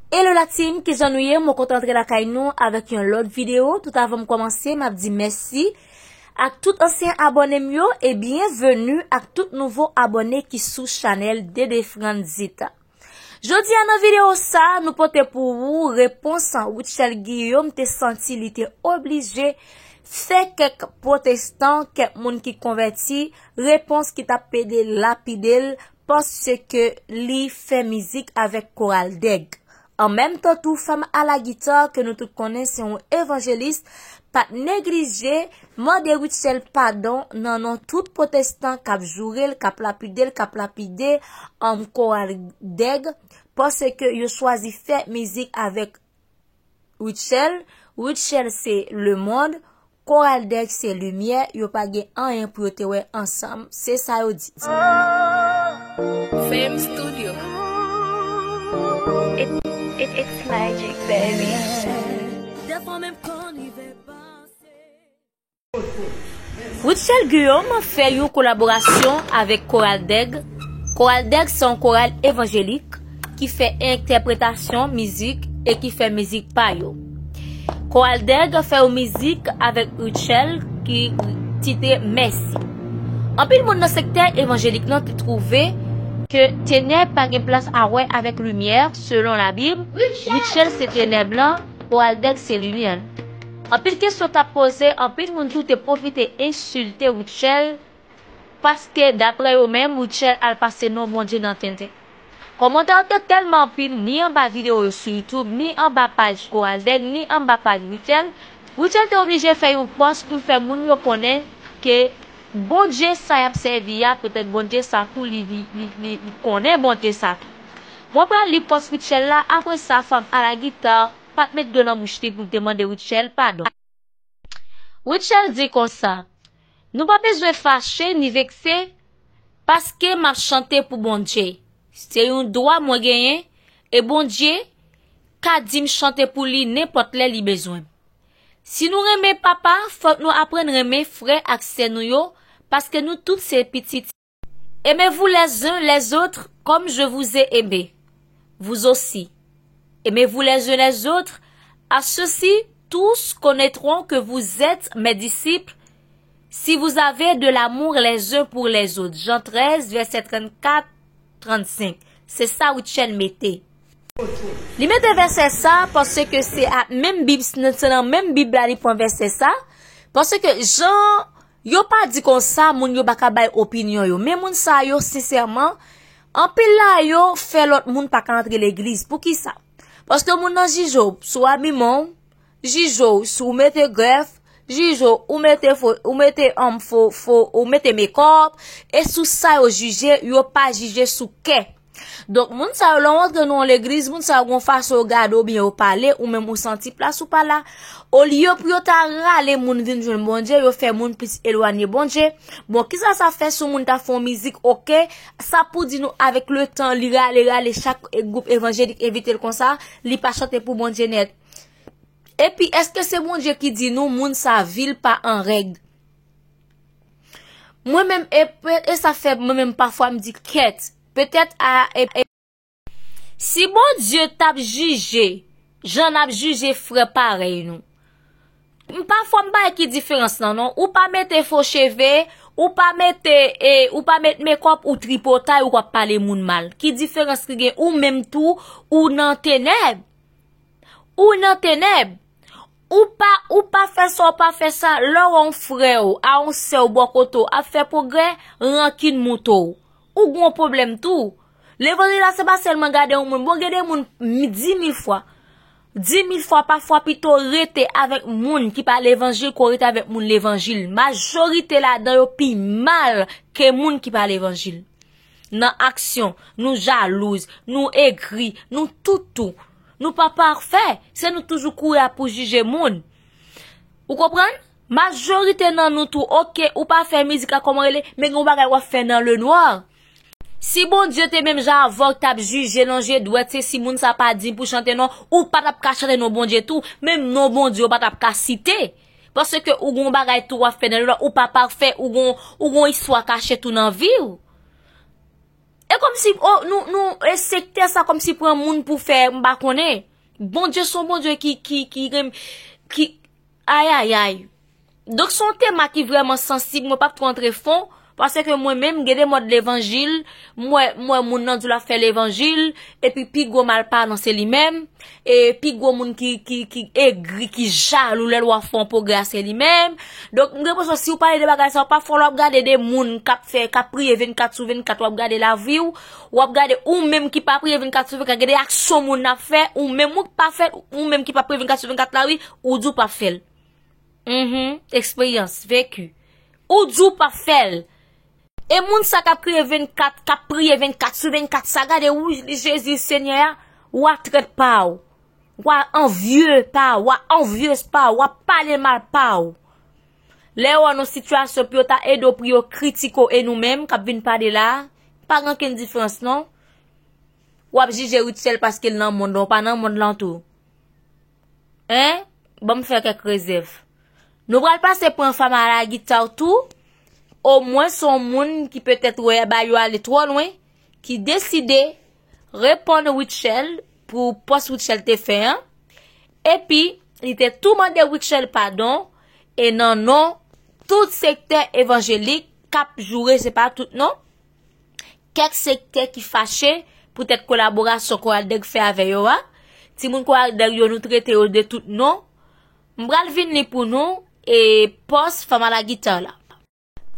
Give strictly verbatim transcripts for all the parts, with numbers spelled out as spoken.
Hello la team, kijan nou ye? Mwen kontan antre lakay nou avèk yon lòt videyo. Tout avan m kòmanse, m ap di mèsi ak tout ansyen abòne m yo e byenveni ak tout nouvo abòne ki sou chanèl Dede Franzita. Jodi a nan videyo sa, nou pote pou ou repons Rutshelle Guillaume te santi li te oblije fè kèk pwotestan, kèk moun ki konvèti, repons ki t ap pede lapide l paske li fè mizik avèk Koral Dèg. An menm tan tou, fanm a la gita ke nou tout konnen se yon evanjelis, pa t neglije mande Rutshelle padon nan non tout pwotestan k ap joure l, k ap lapide l, k ap lapide, um, Koral Dèg, paske yo chwazi fè mizik avèk Rutshelle. Rutshelle se lemonn, Koral Dèg se limyè, yo pa gen anyen pou yo te wè ansanm, se sa yo di. Fame Studio. It, it, it's magic, baby. Rutshelle Guillaume fè yon kolaborasyon avèk Koral Dèg. Koral Dèg se yon koral evanjelik ki fè entèpretasyon mizik e ki fè mizik pa yo. Koral Dèg fè yon mizik avèk Rutshelle ki titre Mèsi. Anpil moun nan sektè evanjelik lan te twouve ke tenèb pa gen plas a wè avèk limyè, selon Labib. Rutshelle se tenèb lan, Koral Dèg se limyè. Anpil kesyon t ap poze, anpil moun tou te pwofite ensilte Rutshelle, paske, daprè yo menm, Rutshelle al pase non Bondye nan tenten. Kòmantè yo te tèlman anpil, ni anba videyo yo sou YouTube, ni anba paj Koral Dèg, ni anba paj Rutshelle. Rutshelle te oblije fè yon pòs pou l fè moun yo konnen ke Bondye sa y ap sèvi a, petèt Bondye sa tou, li, li, li, li, li konnen Bondye sa tou. Mwen pral li pòs Rutshelle la, apre sa, fanm a la gita pa t met dlo nan bouch li pou l te mande Rutshelle padon. Rutshelle di konsa, nou pa bezwen fache ni vekse, paske m ap chante pou Bondye. Se yon dwa mwen genyen, e Bondye ka di m chante pou li nenpòt lè li bezwen m. Si nou renmen Papa, fòk nou aprann renmen frè ak sè nou yo, paske nou tout se pitit. Aimez-vous les uns les autres comme je vous ai aimés. Vous aussi. Aimez-vous les uns les autres. À ceux-ci, tous connaîtront que vous êtes mes disciples si vous avez de l'amour les uns pour les autres. Jean treize, verset trannkat, trannsenk. Se sa Rutshelle mete. Li mete vèsè sa paske se a menm Bib, se nan menm Bib la li pran vèsè sa. Paske jan yo pa di konsa, moun yo pa ka bay opinyon yo. Men moun sa yo, sensèman, anpil la yo fè lòt moun pa ka antre legliz. Poukisa? Paske moun nan jije w sou abiman w, jije w si w mete grèf, jije w ou mete fo, ou mete, um, fo, fo, ou mete mekòp, e sou sa yo jije, yo pa jije sou kè. Donk, moun sa yo, lè w antre nan yon legliz, moun sa yo gon fason yo gade w oubyen yo pale, ou menm ou santi plas ou pa la. Olye pou yo ta rale moun vin jwenn Bondye, yo fè moun plis elwanye Bondye. Bon, kisa sa fè si yon moun ta fè yon mizik, oke? Sa pou di nou, avèk letan, li rale, rale chak gwoup evanjelik envite l konsa, li pa chante pou Bondye nèt. Epi, èske se Bondye ki di nou moun sa vi l pa an règ? Mwen menm, e, e sa fè mwen menm pafwa m di kèt. Petèt a, e, e, si Bondye t ap jije jan n ap jije frè parèy nou, m pafwa m pa wè ki diferans lan non. Ou pa mete fo cheve, ou pa mete, e, ou pa met mekòp, ou tripotay, ou ap pale moun mal. Ki diferans ki gen? Ou menm tou, ou nan tenèb. Ou nan tenèb. Ou pa, ou pa fè sa, ou pa fè sa. Lè w wè yon frè w, a yon sè w bò kote w ap fè pwogrè, rankin moute w. Ou gon pwoblèm tou. Levanjil la, se pa sèlman gade yon moun. Bon, gen de moun, mi-, di mil fwa. Di mil fwa, pafwa pito rete avèk moun ki pa levanjil ke w rete avèk moun levanjil. Majorite ladan yo pi mal ke moun ki pa levanjil. Nan aksyon, nou jalouz, nou egri, nou tout tou. Nou pa pafè, se nou toujou kouri ap pou jije moun. Ou konprann? Majorite nan nou tou, oke, ou pa fè mizik la kòman rele, men gen yon bagay w ap fè nan lenwa. Si Bondye te menm jan avè w, k t ap jije, lonje dwèt, se si moun sa pa di pou chante non, ou pa t ap ka chante non Bondye tou, menm non Bondye ou pa t ap ka site. Paske ou gon bagay tou w ap fè nan lenwa, ou pa pafè, ou gon, ou gon istwa kache tou nan vi w. E kòmsi, oh, nou, nou, e sektè sa kòmsi pran moun pou fè, m pa konnen. Bondye se yon Bondye ki, ki, ki, ki, ki, ayayay. Donk, se yon tema ki vrèman sansib, mwen p ap twò antre fon, paske mwen menm, gen de mòd levanjil, m wè, m wè moun nan di l ap fè levanjil, epi pi gwo malpalan se li menm, e pi gwo moun ki, ki, ki egri, ki jalou lè l wè w ap fè yon pwogrè a se li menm. Donk, m gen enpresyon, si w pale de bagay sa yo, pafwa w ap gade de moun k ap fè, k ap priye vennkat sou vennkat, w ap gade lavi w, w ap gade ou menm ki pa priye vennkat sou vennkat, gen de aksyon moun ap fè, ou menm ou k pa fè, ou menm ki pa priye vennkat sou vennkat la, wi, ou di w p ap fè l. Mhm, eksperyans, veki. Ou di w p ap fè l. E moun sa k ap kriye vennkat, k ap priye vennkat sou vennkat, sa gade, wi, Jezi, Senyè a, w a trèt pa w, w a anvye pa w, w a anvyez pa w, w ap pale mal pa w. Lè yo wè w nan sitiyasyon pou yo ta ede w, pou yo kritike w, e nou menm k ap vin pale la, pa gen okenn diferans non. W ap jije Rutshelle paske l nan mond lan, w pa nan mond lan tou. Hein? Ban m fè kèk rezèv. Nou pral pase pran Fam a la gita tou. Omwen se yon moun ki petèt wè bagay yo ale twò lwen, ki deside reponn Rutshelle pou pòs Rutshelle te fè an. Epi, li te tou mande Rutshelle padon, e nan non tout sektè evanjelik k ap joure, se pa tout non. Kèk sektè ki fache poutèt kolaborasyon Koral Dèg fè avè yo a. Timoun Koral Dèg yo, nou trete yo de tout non. M pral vin li pou nou, e pòs Fam a la gita la.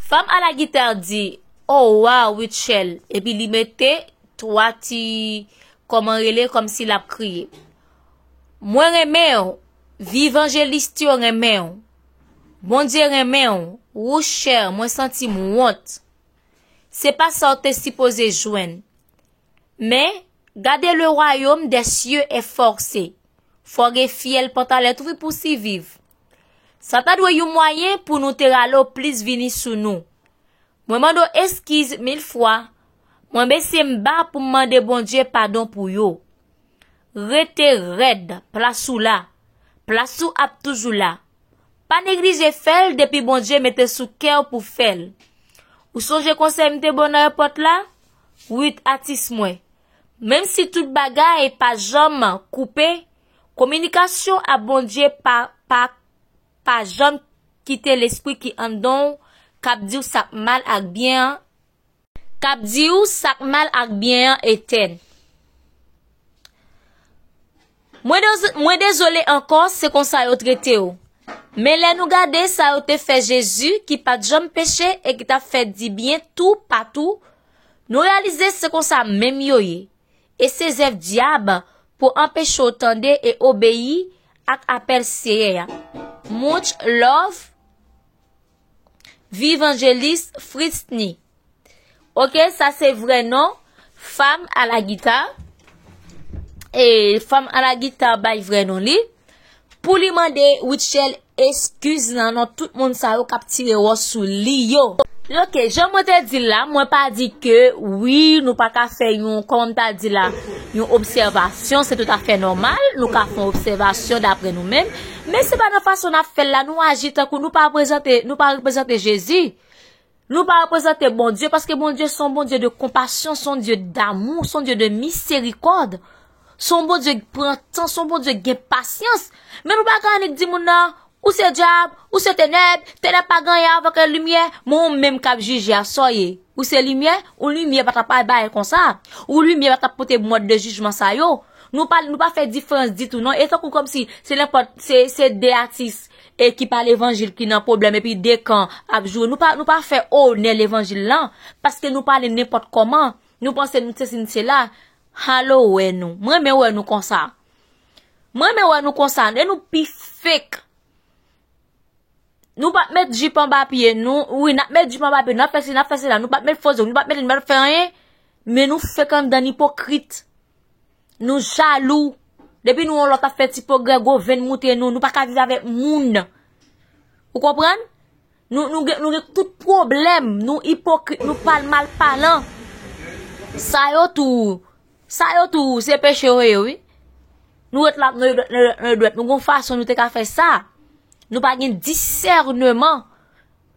Fam a la gita di, "Oh, wow, Rutshelle." Epi li mete twa ti, kòman rele, kòmsi l ap kriye. "Mwen renmen w, vivanjelis yo renmen w. Bondye renmen w, Rutshelle, mwen santi m wont." Se pa sa w te sipoze jwenn. Men, gade le royaume des cieux est forcé. Fò gen fyèl pantalèt wi pou siviv. Sa ta dwe yon mwayen pou nou te rale w plis vini sou nou. Mwen mande w eskiz mil fwa. Mwen bese m ba pou m mande Bondye padon pou yo. Rete rèd, plas ou la. Plas ou ap toujou la. Pa neglije fè l depi Bondye mete sou kè w pou fè l. Ou sonje konsèy m te ba w nan èpòt la? Ruth, atis mwen. Menm si tout bagay pa janm koupe, kominikasyon ak Bondye pa, pa, pa janm kite lespri ki anndan w k ap di w sa k mal ak byen an, k ap di w sa k mal ak byen an etèn. Mwen dez-, mwen dezole ankò, se konsa yo trete w. Men lè nou gade sa yo te fè Jezi ki pa t janm peche e ki t ap fè dibyen toupatou, nou reyalize se konsa menm yo ye. E se zèv dyab pou anpeche w tande e obeyi ak apèl Seyè a. Much love, Vivanjelis Fritz Ni. Oke, sa se vrè non Fam a la gita. E Fam a la gita bay vrè non li. Pou li mande Rutshelle eskiz nan non tout moun sa yo k ap tire wòch sou li yo. Oke, jan mwen te di l la, mwen pa di ke wi, nou pa ka fè yon, kòman m ta di la, yon obsèvasyon, se toutafè nòmal, nou ka fè yon obsèvasyon daprè nou menm, men se pa nan fason n ap fè l la, nou aji tankou nou pa reprezante, nou pa reprezante Jezi. Nou pa reprezante Bondye, paske Bondye se yon Bondye de konpasyon, se yon Dye damou, se yon Dye de miserikòd. Se yon Bondye ki pran tan, se yon Bondye ki gen pasyans. Men nou pa ka annik di moun nan, ou se dyab, ou se tenèb, tenèb pa gen anyen avèk limyè, men ou menm k ap jije a, sa w ye? Ou se limyè? Ou limyè pa t ap bay konsa. Ou limyè pa t ap pote mòd de jijman sa yo. Nou pa, nou pa fè diferans ditou non. E tankou kòmsi se nenpòt, se, se de atis e ki pa levanjil ki nan pwoblèm, epi de kan ap joure. Nou pa, nou pa fè onè levanjil lan, paske nou pale nenpòt kòman. Nou panse nou sesi, nou sela. Alo wè nou. Mwen renmen wè nou konsa. Mwen renmen wè nou konsa. E nou pi fake. Nou p ap met jip anba pye nou. Wi, n ap met jip anba pye nou. N ap fè si, n ap fè sela. Nou p ap met fo zong, nou p ap met, nou p ap fè anyen. Men nou fake anndan, n ipokrit. Nou jalou. Depi nou wè yon lòt ap fè ti pwogrè, gwo venn moute nou. Nou pa ka viv avèk moun. Ou konprann? Nou, nou gen, nou gen tout pwoblèm. Nou ipokrit, nou pal malpalan. Sa yo tou, sa yo tou, se peche yo ye, wi. Nou ret la, nou, nou, nou, nou, nou gon fason nou te ka fè sa. Nou pa gen disèneman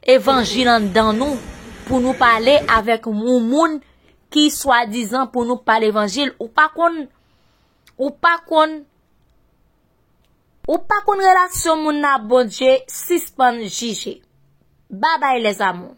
evanjil anndan nou pou nou pale avèk yon moun ki swadizan pou nou pa levanjil. Ou pa konn, ou pa konn, ou pa konn relasyon moun nan ak Bondye, sispann jije. Babay lèzamou.